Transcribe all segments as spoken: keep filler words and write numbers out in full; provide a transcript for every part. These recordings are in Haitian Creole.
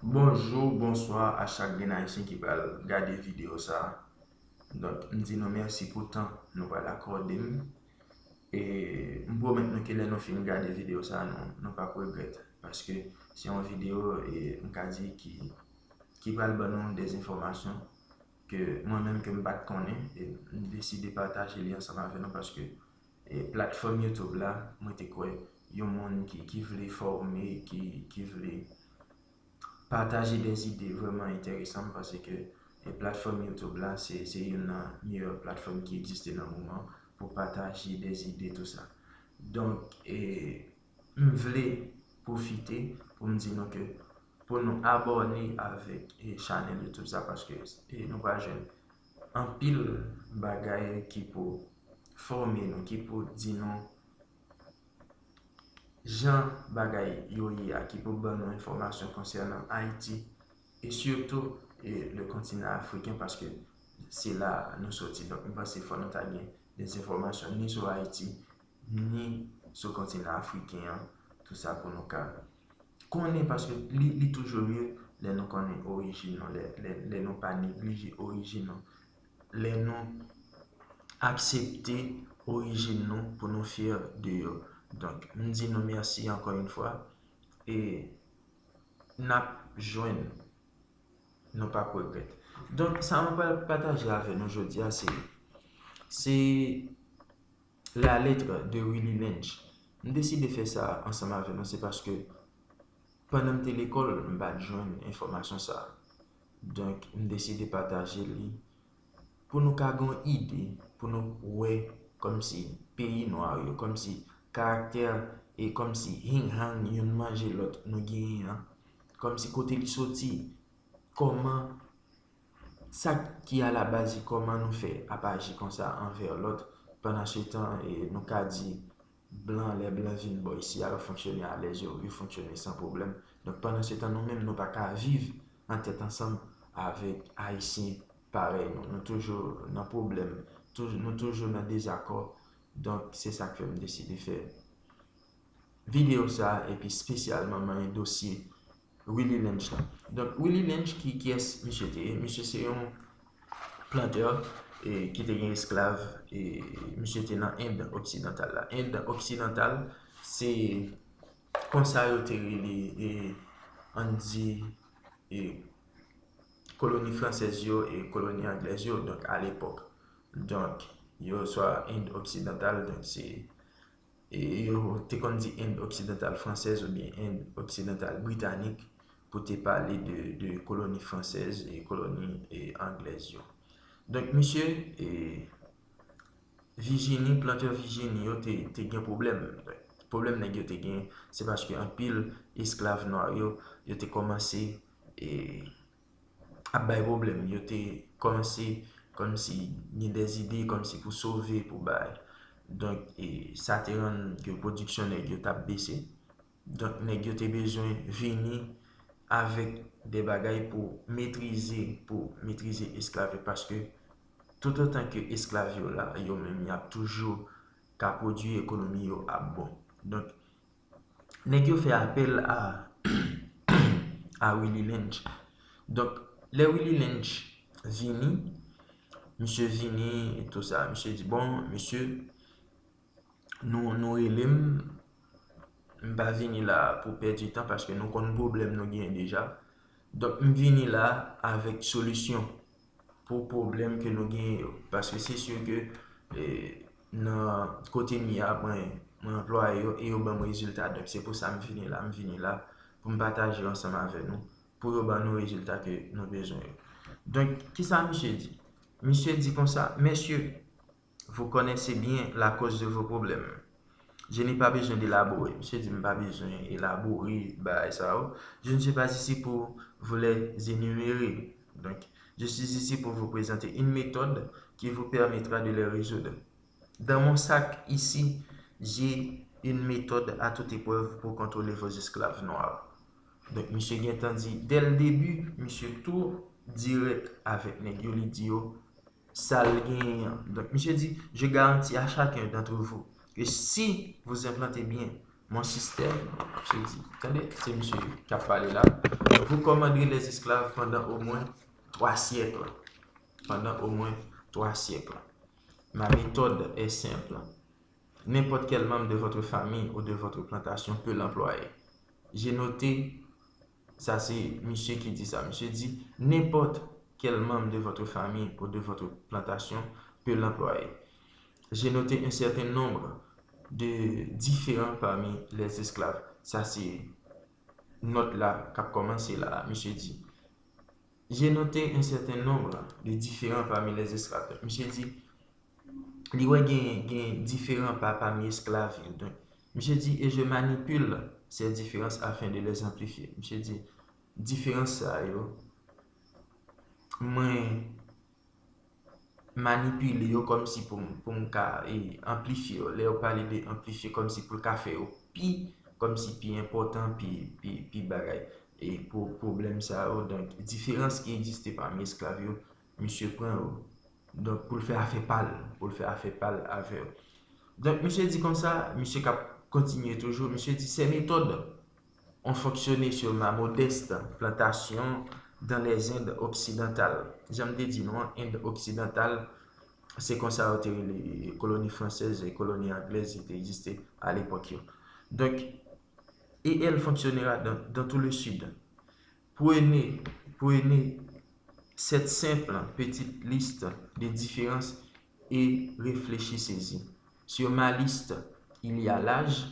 Bonjou, bonswa a chak grenn Ayisyen ki pral gade videyo sa a. Donk, m di nou mèsi pou tan nou pral akòde m. E m pwomèt nou ke lè nou fin gade videyo sa a, nou, nou p ap regrèt. Paske se yon videyo, e m ka di ki, ki pral ban nou de enfòmasyon ke mwen menm ke m pa t konnen, e m deside pataje li ansanm avè nou paske e platfòm YouTube la, mwen te kwè yon moun ki, ki vle fòme, ki, ki vle pataje de zide vrèman enteresan, m panse ke e platfòm YouTube la, se, se youn nan meyè platfòm ki egziste nan moman pou pataje de zide, tou sa. Donk, e, m vle pwofite pou m di nou ke pou nou abòne avèk e chanèl YouTube sa, paske e nou pral jwenn anpil bagay ki pou fòme nou, ki pou di nou jan bagay yo ye a, ki pou ban nou enfòmasyon konsènan Ayiti, e sitou e le kontinan afriken, paske se la nou soti. Donk, m panse fò nou ta gen de enfòmasyon ni sou Ayiti, ni sou kontinan afriken an, tou sa pou nou ka konnen, paske li, li toujou mye lè nou konnen orijin nou, lè, lè, lè nou pa neglije orijin nou, lè nou aksepte orijin nou pou nou fyè de yo. Donk, m di nou mèsi ankò yon fwa, e n ap jwenn, nou p ap regrèt. Donk, sa mwen pral pataje avè nou jodi a, se, se La lettre de Willy Lynch. M deside fè sa ansanm avè nou, se paske pandan m te lekòl, m pa t jwenn enfòmasyon sa a. Donk, m deside pataje li pou nou ka gen yon ide, pou nou wè kòmsi peyi nwa yo, kòmsi karaktè e kòmsi hing hang youn manje lòt nou genyen an, kòmsi kote li soti, kòman, sa ki alabaz li, kòman nou fè ap aji konsa anvè lòt, pandan se tan, e, nou ka di, blan, lè blan vin bò isi a, yo fonksyone alèz, yo, yo fonksyone san pwoblèm. Donk, pandan se tan, nou menm, nou pa ka viv an tèt ansanm avèk Ayisyen parèy nou. Nou toujou nan pwoblèm, toujou, nou toujou nan dezakò. Donk, se sa k fè m deside fè videyo sa a, epi espesyalman manyen dosye Willy Lynch la. Donk, Willy Lynch, ki, kiyès misye te ye? Misye se yon plantè, e, ki te gen esklav, e, misye te nan End oksidantal la. End oksidantal, se konsa yo te rele, e, ann di, e, koloni fransèz yo e koloni anglèz yo, donk, alepòk. Donk, yo swa End oksidantal, donk, se e yo te konn di End oksidantal fransèz oubyen End oksidantal britanik pou te pale de, de koloni fransèz e koloni, e, anglèz yo. Donk, misye, e, Vijini, plantè Vijini yo te, te gen pwoblèm. Pwoblèm nèg yo te gen, se paske anpil esklav nwa yo, yo te kòmanse, e, ap bay pwoblèm. Yo te kòmanse kòmsi gen de zide kòmsi pou sove, pou bay. Donk, e, sa te rann ke pwodiksyon nèg yo t ap bese. Donk, nèg yo te bezwen vini avèk de bagay pou metrize, pou metrize esklav yo, paske toutotan ke esklav yo la, yo menm y ap toujou ka pwodui, ekonomi yo ap bon. Donk, nèg yo fè apèl a, a Willy Lynch. Donk, lè Willy Lynch vini, misye vini, tou sa, misye di, bon, mesye, nou, nou rele m, m pa vini la pou pèdi tan, paske nou konn pwoblèm nou genyen deja. Donk, m vini la avèk solisyon pou pwoblèm ke nou genyen yo. Paske se si ke, e, nan kote m ye a, mwen, mwen anplwaye yo e yo ban m rezilta. Donk, se pou sa m vini la, m vini la pou m pataje yo ansanm avè nou, pou yo ban nou rezilta ke nou bezwen yo. Donk, kisa misye di? Misye di konsa, Messieurs, vous connaissez bien la cause de vos problèmes. Je n'ai pas besoin d'élaborer. Misye di, m pa bezwen elabore bagay sa yo. Je ne suis pas ici pour vous les énumérer. Donc, je suis ici pour vous présenter une méthode qui vous permettra de les résoudre. Dans mon sac ici, j'ai une méthode à toute épreuve pour contrôler vos esclaves noirs. Donk, misye gentan di, dès le début, misye tou dirèk avèk nèg yo, li di yo sa l genyen an. Donk, misye di, je garantis à chacun d'entre vous que si vous implantez bien mon système, misye di, tande, se misye k ap pale la. Vous commanderez les esclaves pendant au moins trois siècles. Pendant au moins trois siècles. Ma méthode est simple. N'importe quel membre de votre famille ou de votre plantation peut l'employer. J'ai noté, sa se misye ki di sa. Misye di, n'importe quel membre de votre famille ou de votre plantation peut l'employer. J'ai noté un certain nombre de différents parmi les esclaves. Sa se nòt la k ap kòmanse la. Misye di, j'ai noté un certain nombre de différents parmi les esclaves. Misye di, li wè gen, gen diferan pa pami esklav yo. Donk, misye di, et je manipule ces différences afin de les amplifier. Misye di, diferans sa yo, mwen manipile yo kòmsi pou m, pou m ka e, anplifye yo. Lè yo pale de anplifye, kòmsi pou l ka fè yo pi, kòmsi pi enpòtan, pi, pi, pi bagay. E pou pwoblèm sa yo, donk, diferans ki egziste pami esklav yo, misye pran yo. Donk, pou l fè afè pa l, pou l fè afè pa l avè yo. Donk, misye di konsa, misye k ap kontinye toujou, misye di, ces méthodes ont fonctionné sur ma modeste plantation dans les Indes occidentales. Jan m te di nou an, End Oksidantal, se konsa yo te rele koloni fransèz e koloni anglèz ki te egziste alepòk yo. Donk, et elle fonctionnera dans, dans tout le sud. Prenez, prenez cette simple petite liste de différences et réfléchissez-y. Sur ma liste, il y a l'âge,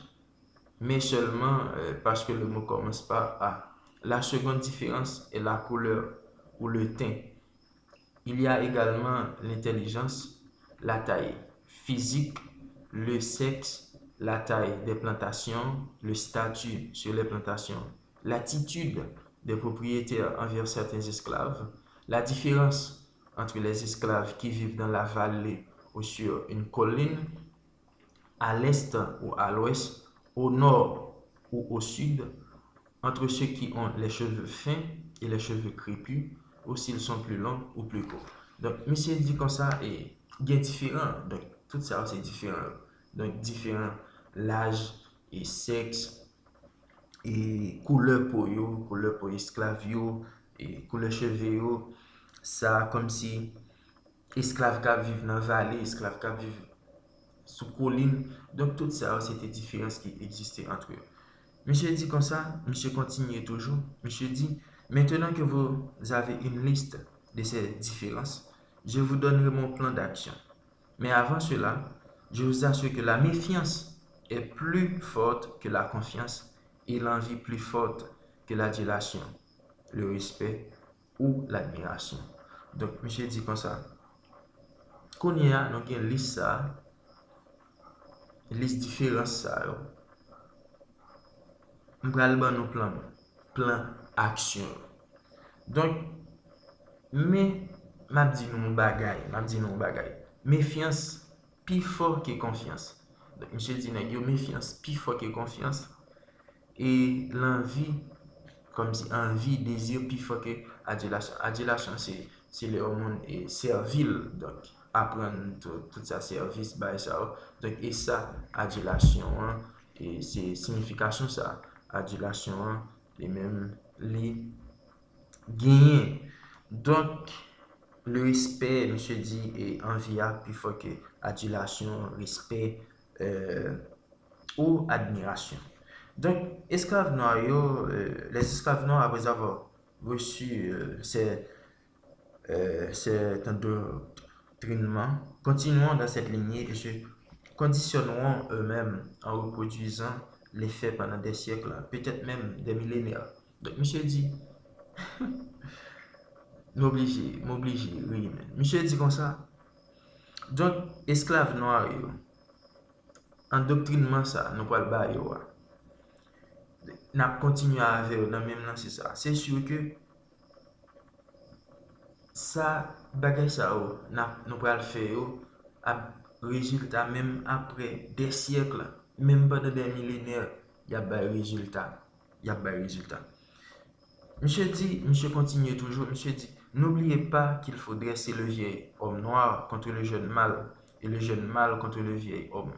mais seulement euh, parce que le mot commence par A. La seconde différence est la couleur ou le teint. Il y a également l'intelligence, la taille physique, le sexe, la taille des plantations, le statut sur les plantations, l'attitude des propriétaires envers certains esclaves, la différence entre les esclaves qui vivent dans la vallée ou sur une colline, à l'est ou à l'ouest, au nord ou au sud, entre ceux qui ont les cheveux fins et les cheveux crépus, ou s'ils sont plus longs ou plus courts. Donk, misye di konsa, e gen diferan. Donk, tout sa yo se diferan. Donk, diferan laj e sèks e koulè po yo, koulè po esklav yo, e koulè cheve yo. Sa kòmsi esklav k ap viv nan vale, esklav k ap viv sou kolin. Donk, tout sa yo, se te diferans ki egziste ant yo. Misye di konsa, misye kontinye toujou, misye di, maintenant que vous avez une liste de ces différences, je vous donnerai mon plan d'action. Mais avant cela, je vous assure que la méfiance est plus forte que la confiance et l'envie plus forte que l'adulation, le respect ou l'admiration. Donk, misye di konsa, kounye a, nou gen lis sa, lis diferans sa yo. M pral ban nou plan, plan aksyon. Donk, men, m ap di nou yon bagay, m ap di nou yon bagay. Mefyans pi fò ke konfyans. Donk, misye di nèg yo mefyans pi fò ke konfyans. E lanvi, kòmsi anvi, dezi pi fò ke adilasyon. Adilasyon, se, se lè yon moun e sèvil, donk, aprann tout, tout sa sèvis, bagay sa yo. Donk, e sa, adilasyon an, e se siyifikasyon sa, adilasyon an, li menm, li genyen. Donk, le respè, misye di, e anvi a pi fò ke adilasyon, respè, euh, ou admirasyon. Donk, esklav nwa yo, euh, les esclaves noirs, après avoir reçu euh, ces, euh, cet endoctrinement, continueront dans cette lignée et se conditionneront eux-mêmes en reproduisant les faits pendant des siècles, peut-être même des millénaires. Donk, misye di, m oblije, m oblije ri, men. Misye di konsa, donk, esklav nwa yo, andoktrinman sa nou pral ba yo a, n ap kontinye avè yo nan menm lanse sa. Se si ke sa, bagay sa yo, n ap, nou pral fè yo, ap rezilta menm apre dè syèk, menm pandan dè milenè, y ap bay rezilta. Y ap bay rezilta. Misye di, misye kontinye toujou, misye di, n'oubliez pas qu'il faut dresser le vieil homme noir contre le jeune mâle et le jeune mâle contre le vieil homme.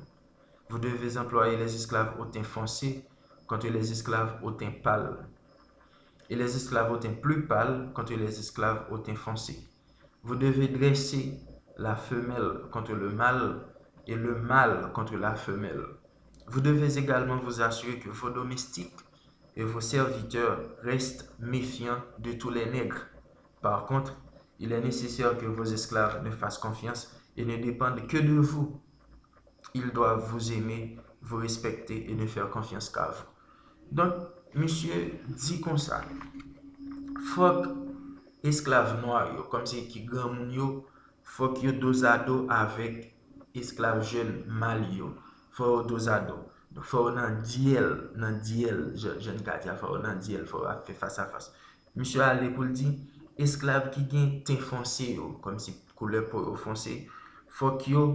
Vous devez employer les esclaves au teint foncé contre les esclaves au teint pâle. et les esclaves au teint plus pâle contre les esclaves au teint foncé. Vous devez dresser la femelle contre le mâle et le mâle contre la femelle. Vous devez également vous assurer que vos domestiques et vos serviteurs restent méfiants de tous les nègres. Par contre, il est nécessaire que vos esclaves ne fassent confiance et ne dépendent que de vous. Ils doivent vous aimer, vous respecter et ne faire confiance qu'à vous. Donk, misye di konsa, fòk esklav nwa yo, kòmsi ki granmoun yo, fòk yo dozado avèk esklav jèn mal yo. Fò yo dozado. Donk, fò yo nan dyèl, nan dyèl, jan, jan n ka di a, fò yo nan dyèl, fò yo ap fè fas a fas. Misye ale pou l di, esklav ki gen ten fonse yo, kòmsi koulè po yo fonse, fòk yo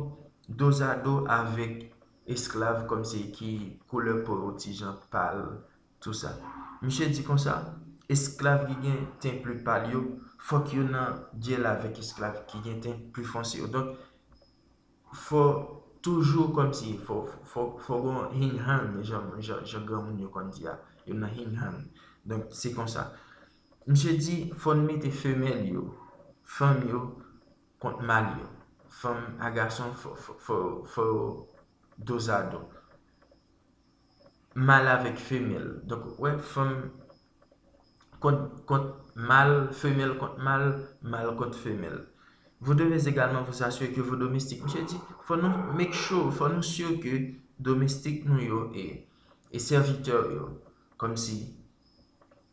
dozado avèk esklav kòmsi ki koulè po yo ti jan pal, tou sa. Misye di konsa, esklav ki gen ten pli pal yo, fòk yo nan dyèl avèk esklav ki gen ten pli fonse yo. Donk, fò toujou kòmsi, fò, fò, fò gon hing hang, jan, jan, jan granmoun yo konn di a. Yo nan hing hang. Donk, se konsa. Misye di, fò n mete femèl yo, fanm yo, kont mal yo. Fanm a gason, fò, fò, fò, fò yo dozado. Mal avèk femèl. Donk, wè, fanm kont, kont mal, femèl kont mal, mal kont femèl. Vous devez également vous assurer que vos domestiques, misye di, fò nou make sure, fò nou si ke domestik nou yo e, e sèvitè yo, kòmsi,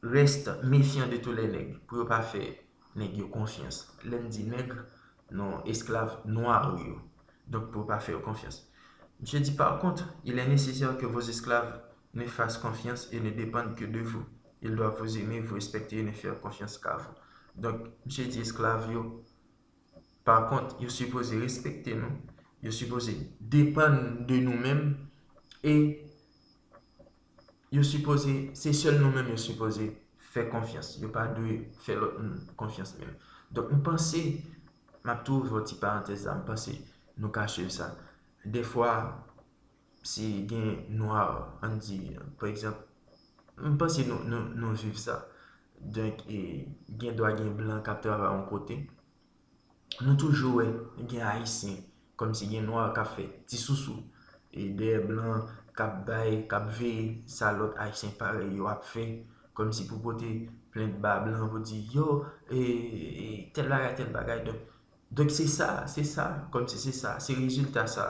reste méfiant de tous les nègres, pou yo pa fè nèg yo konfyans. Lè n di nèg, non, esklav nwa yo. Donk, pou yo pa fè yo konfyans. Misye di, par contre, il est nécessaire que vos esclaves ne fassent confiance et ne dépendent que de vous. Ils doivent vous aimer, vous respecter et ne faire confiance qu'à vous. Donk, misye di esklav yo, pa kont, yo sipoze respekte nou, yo sipoze depann de nou menm, e yo sipoze, se sèl nou menm yo sipoze fè konfyans. Yo pa dwe fè lòt moun konfyans menm. Donk, m panse, m ap tou ouvè yon ti parantèz la, m panse nou ka swiv sa. Defwa, si gen nwa, ann di, pa egzanp, m panse nou, nou, nou viv sa. Donk, e, gen dwa gen blan k ap travay yon kote. Nou toujou wè gen Ayisyen, kòmsi gen nwa k ap fè ti sousou. E dèyè blan k ap bay, k ap veye sa lòt Ayisyen parèy yo ap fè. Kòmsi pou pote plent ba blan, pou di, yo, e, e, tèl bagay, tèl bagay. Donk, donk se sa, se sa, kòmsi se sa, se rezilta sa.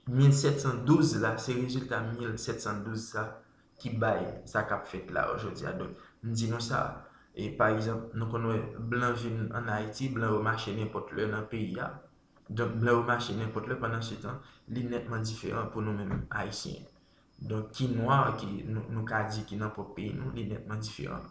Mil sèt san douz la, se rezilta mil sèt san douz sa ki bay sa k ap fèt la jodi a. Donk, m di nou sa, e pa egzanp, nou konn wè blan vin ann Ayiti, blan yo mache nenpòt lè nan peyi a. Donk, blan yo mache nenpòt lè, pandan se tan, li nètman diferan pou nou menm Ayisyen. Donk, ki nwa, ki nou, nou ka di ki nan pwòp peyi nou, li nètman diferan.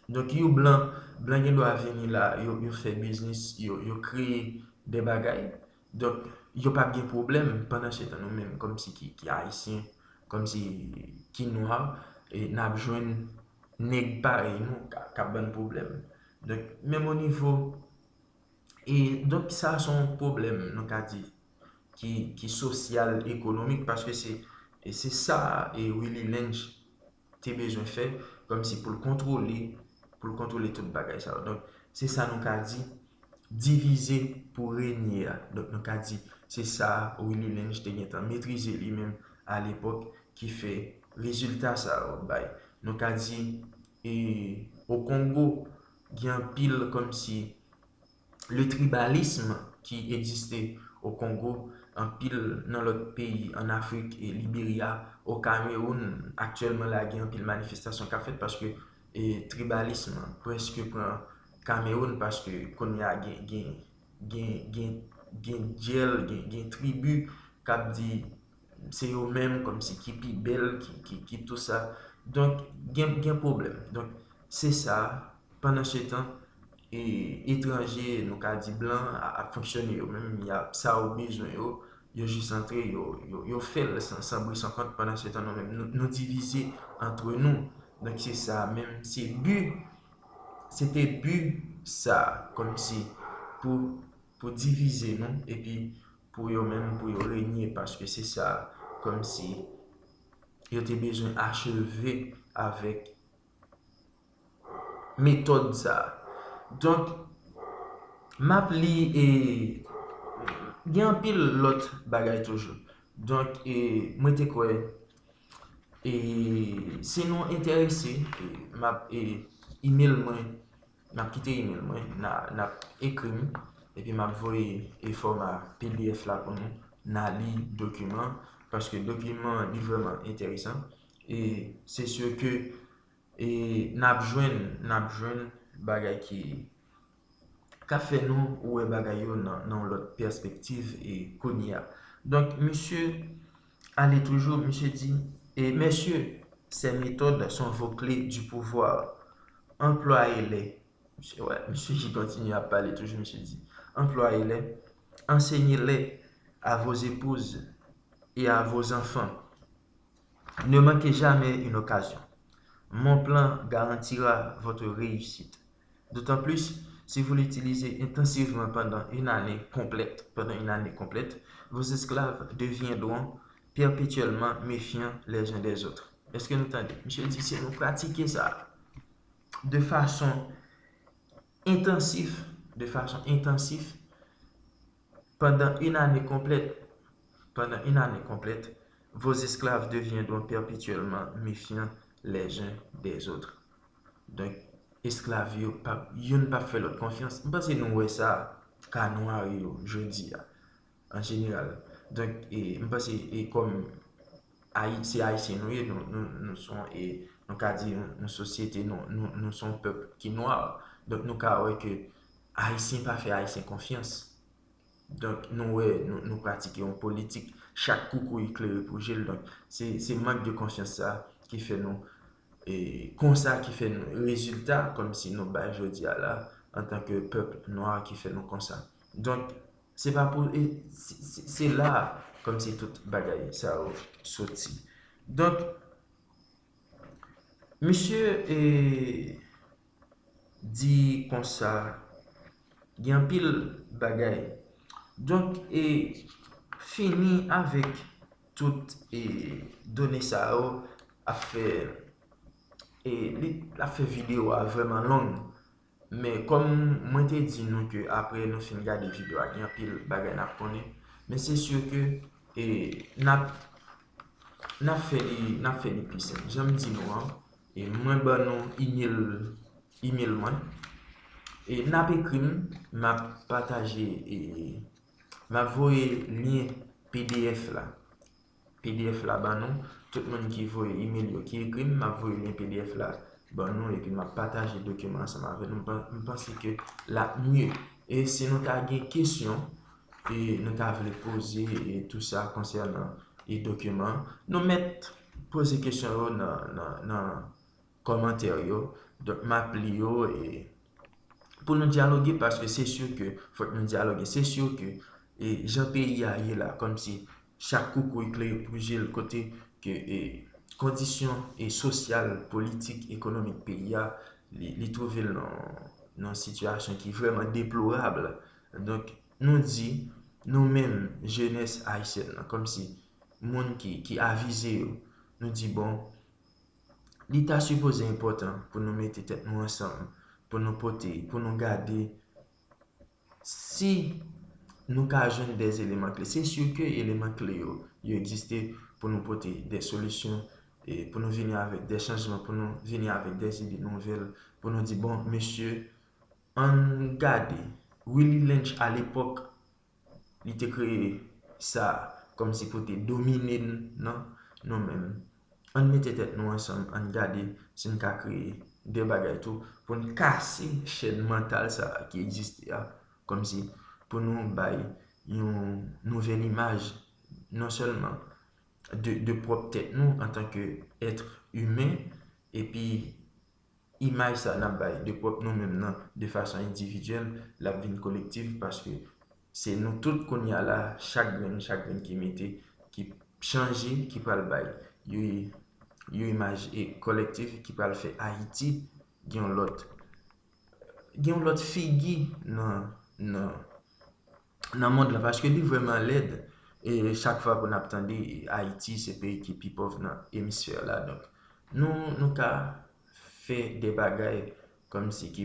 Donk, yo blan, blan gen dwa vini la, yo, yo fè biznis, yo, yo kreye de bagay. Donk, yo p ap gen pwoblèm pandan se tan nou menm, kòmsi ki, ki Ayisyen, kòmsi ki nwa, e n ap jwenn nèg parèy nou k ap, k ap ban n pwoblèm. Donk, menm o nivo, e donk, sa se yon pwoblèm, nou ka di, ki, ki sosyal, ekonomik, paske se, e se sa, e Willy Lynch te bezwen fè, kòmsi pou l kontwole, pou l kontwole tout bagay sa yo. Donk, se sa nou ka di, divize pou renye a. Donk, nou ka di, se sa Willy Lynch te gentan metrize li menm alepòk ki fè rezilta sa yo bay. Nou ka di, e, o Kongo, gen anpil kòmsi le tribalisme ki egziste o Kongo, anpil nan lòt peyi ann Afrik, e Liberya, o Kamewoun, aktyèlman la, gen anpil manifestasyon k ap fèt paske, e, tribalisme prèske pran Kamewoun paske kounye a gen, gen, gen, gen, gen dyèl, gen, gen tribi k ap di se yo menm kòmsi ki pi bèl, ki, ki, ki tou sa. Donk, gen, gen pwoblèm. Donk, se sa, pandan se tan, e, etranje, nou ka di blan, a, ap fonksyone yo menm, y ap, sa yo bezwen yo, yo jis antre, yo, yo, yo fè l san, san bri san kont, pandan se tan nou menm, nou, nou divize antre nou. Donk, se sa menm, se bi, se te bi sa, kòmsi pou, pou divize nou, epi pou yo menm, pou yo renye, paske se sa, kòmsi yo te bezwen acheve avèk metòd sa a. Donk, m ap li e gen anpil lòt bagay toujou. Donk, e mwen te kwè, e si nou enterese, e m ap, e email mwen, n ap kite email mwen, n a, n ap ekri m, epi m ap voye e fòma P D F la pou nou, n a li dokiman, paske dokiman li vrèman enteresan. E se si ke e n ap jwenn, n ap jwenn bagay ki, k ap fè nou wè bagay yo nan, nan yon lòt pèspektiv e kounye a. Donk, misye ale toujou, misye di, e messieurs, ces méthodes sont vos clés du pouvoir. Employez-les. Misye, wè, misye ki kontinye ap pale toujou, misye di, employez-les, enseignez-les à vos épouses et à vos enfants. Ne manquez jamais une occasion. Mon plan garantira votre réussite. D'autant plus, si vous l'utilisez intensivement pendant une année complète, pendant une année complète, vos esclaves deviendront perpétuellement méfiants les uns des autres. Èske nou tande? Misye di si nou pratike sa de fason entansif, de fason entansif, pendant une année complète, pendant une année complète, vos esclaves deviendront perpétuellement méfiants les uns des autres. Donk, esklav yo, p ap, youn p ap fè lòt konfyans. M panse nou wè sa, ka nwa yo, jodi a, an jeneral. Donk, e, m panse, e kòm Ayi-, se Ayisyen nou ye, nou, nou, nou se yon, e, nou ka di, yon, yon sosyete, nou, nou, nou se yon pèp ki nwa. Donk, nou ka wè ke Ayisyen pa fè Ayisyen konfyans. Donk, nou wè, nou, nou pratike yon politik, chak koukouy klere pou je l. Donk, se, se mank de konfyans sa ki fè nou, e, konsa, ki fè nou, rezilta, kòmsi nou bay jodi a la, antanke pèp nwa, ki fè nou konsa. Donk, se pa pou, e, se, se, se la, kòmsi tout bagay sa yo soti. Donk, misye, e, di konsa, gen anpil bagay. Donk, e, fini avèk tout, e, done sa yo ap fè, e, li, l ap fè videyo a vrèman long. Men kòm mwen te di nou ke apre nou fin gade videyo a, gen anpil bagay n ap konnen. Men se si ke, e, n ap, n ap fè li, n ap fè li pi senp. Jan m di nou an, e, mwen ban nou email, email mwen. E n ap ekri m, m ap pataje, e, m ap voye lyen P D F la. P D F la ban nou. Tout moun ki voye email yo, ki ekri m, m ap voye lyen P D F la ban nou, epi m ap pataje dokiman ansanm avè nou. M pan-, m panse ke l ap mye. E si nou ta gen kesyon, e nou ta vle poze, e tou sa konsènan, e dokiman, nou mèt poze kesyon yo nan, nan, nan kòmantè yo. Donk, m ap li yo, e pou nou dyaloge, paske se si ke fòk nou dyaloge. Se si ke, e, jan peyi a ye la, kòmsi chak koukouy klere pou je l, kote ke, e, kondisyon, e, sosyal, politik, ekonomik peyi a, li, li twouve l nan, nan sitiyasyon ki vrèman deplorab. Donk, nou di, nou menm, jenès ayisyèn nan, kòmsi moun ki, ki avize yo, nou di, bon, li ta sipoze enpòtan pou nou mete tèt nou ansanm, pou nou pote, pou nou gade si nou ka jwenn de eleman kle. Se si ke eleman kle yo, yo egziste pou nou pote de solisyon, e pou nou vini avèk de chanjman, pou nou vini avèk de ide nouvèl, pou nou di, bon, mesye, ann gade, Willy Lynch, alepòk, li te kreye sa kòmsi pou te domine n, non? Nou menm, ann mete tèt nou ansanm, ann gade si n ka kreye de bagay tou pou n kase chèn mantal sa a ki egziste a, kòmsi pou nou bay yon nouvèl imaj, non sèlman de, de pwòp tèt nou antanke èt imen, epi imaj sa n ap bay de pwòp nou menm nan, de fason endividyèl, l ap vin kolektif, paske se nou tout kounye a la, chak grenn, chak grenn ki mete, ki chanje, ki pral bay yon, yon imaj e kolektif ki pral fè Ayiti gen yon lòt, gen yon lòt figi nan, nan, nan mond lan, paske li vrèman lèd. E chak fwa pou n ap tande Ayiti se peyi ki pi pòv nan emisfè la. Donk, nou, nou ka fè de bagay kòmsi ki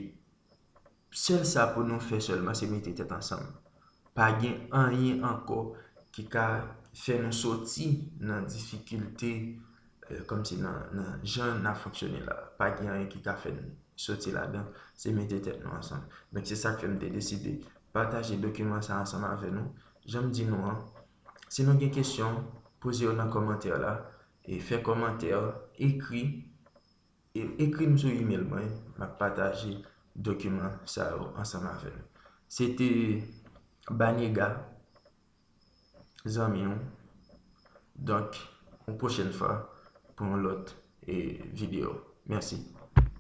sèl sa pou nou fè sèlman se mete tèt ansanm. Pa gen anyen ankò ki ka fè nou soti nan difikilte, eh, kòmsi nan, nan jan n ap fonksyone la. Pa gen anyen ki ka fè n soti ladan, se mete tèt nou ansanm. Donk, se sa k fè m te deside pataje dokiman sa ansanm avè nou. Jan m di nou an, si nou gen kesyon, poze yo nan kòmantè la, e fè kòmantè, ekri, e ekri m sou email mwen, m ap pataje dokiman sa yo ansanm avè nou. Se te Banega, zanmi w. Donk, yon pwochèn fwa pou yon lòt, eh, videyo. Mèsi.